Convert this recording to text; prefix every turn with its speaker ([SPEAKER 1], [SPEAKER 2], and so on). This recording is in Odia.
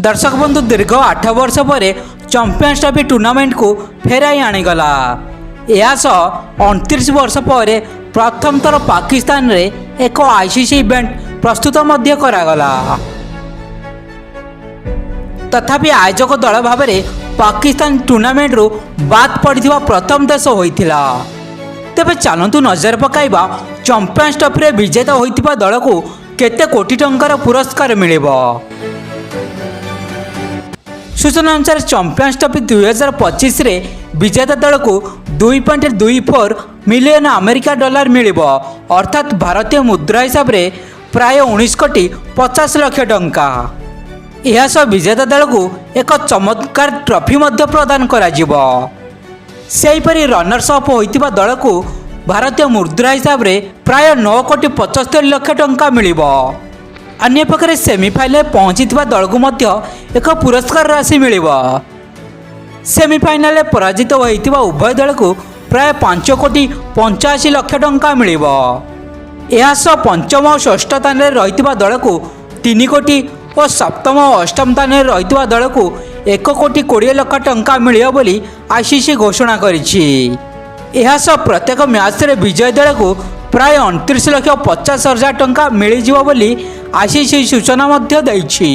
[SPEAKER 1] ଦର୍ଶକ ବନ୍ଧୁ, ଦୀର୍ଘ 8 ବର୍ଷ ପରେ ଚାମ୍ପିୟନ୍ସ ଟ୍ରଫି ଟୁର୍ଣ୍ଣାମେଣ୍ଟକୁ ଫେରାଇ ଆଣିଗଲା। ଏହା ସହ 29 ବର୍ଷ ପରେ ପ୍ରଥମ ଥର ପାକିସ୍ତାନରେ ଏକ ଆଇସିସି ଇଭେଣ୍ଟ ପ୍ରସ୍ତୁତ ମଧ୍ୟ କରାଗଲା। ତଥାପି ଆୟୋଜକ ଦଳ ଭାବରେ ପାକିସ୍ତାନ ଟୁର୍ଣ୍ଣାମେଣ୍ଟରୁ ବାଦ୍ ପଡ଼ିଥିବା ପ୍ରଥମ ଦେଶ ହୋଇଥିଲା। ତେବେ ଚାଲନ୍ତୁ ନଜର ପକାଇବା, ଚାମ୍ପିୟନ୍ସ ଟ୍ରଫିରେ ବିଜେତା ହୋଇଥିବା ଦଳକୁ କେତେ କୋଟି ଟଙ୍କାର ପୁରସ୍କାର ମିଳିବ। ସୂଚନା ଅନୁସାରେ, ଚାମ୍ପିୟନ୍ସ ଟ୍ରଫି 2025ରେ ବିଜେତା ଦଳକୁ 2.24 ମିଲିୟନ ଆମେରିକା ଡଲାର ମିଳିବ, ଅର୍ଥାତ୍ ଭାରତୀୟ ମୁଦ୍ରା ହିସାବରେ ପ୍ରାୟ 19 କୋଟି 50 ଲକ୍ଷ ଟଙ୍କା। ଏହା ସହ ବିଜେତା ଦଳକୁ ଏକ ଚମତ୍କାର ଟ୍ରଫି ମଧ୍ୟ ପ୍ରଦାନ କରାଯିବ। ସେହିପରି ରନର୍ସ ଅପ୍ ହୋଇଥିବା ଦଳକୁ ଭାରତୀୟ ମୁଦ୍ରା ହିସାବରେ ପ୍ରାୟ 9 କୋଟି 75 ଲକ୍ଷ ଟଙ୍କା ମିଳିବ। ଅନ୍ୟପକ୍ଷରେ ସେମିଫାଇନାଲରେ ପହଞ୍ଚିଥିବା ଦଳକୁ ମଧ୍ୟ ଏକ ପୁରସ୍କାର ରାଶି ମିଳିବ। ସେମିଫାଇନାଲରେ ପରାଜିତ ହୋଇଥିବା ଉଭୟ ଦଳକୁ ପ୍ରାୟ 5 କୋଟି 85 ଲକ୍ଷ ଟଙ୍କା ମିଳିବ। ଏହା ସହ ପଞ୍ଚମ ଓ ଷଷ୍ଠ ସ୍ଥାନରେ ରହିଥିବା ଦଳକୁ 3 କୋଟି ଓ ସପ୍ତମ ଓ ଅଷ୍ଟମ ସ୍ଥାନରେ ରହିଥିବା ଦଳକୁ 1 କୋଟି 20 ଲକ୍ଷ ଟଙ୍କା ମିଳିବ ବୋଲି ଆଇସିସି ଘୋଷଣା କରିଛି। ଏହା ସହ ପ୍ରତ୍ୟେକ ମ୍ୟାଚ୍ରେ ବିଜୟୀ ଦଳକୁ ପ୍ରାୟ 29 ଲକ୍ଷ 50 ହଜାର ଟଙ୍କା ମିଳିଯିବ ବୋଲି ଆଇସିସି ସୂଚନା ମଧ୍ୟ ଦେଇଛି।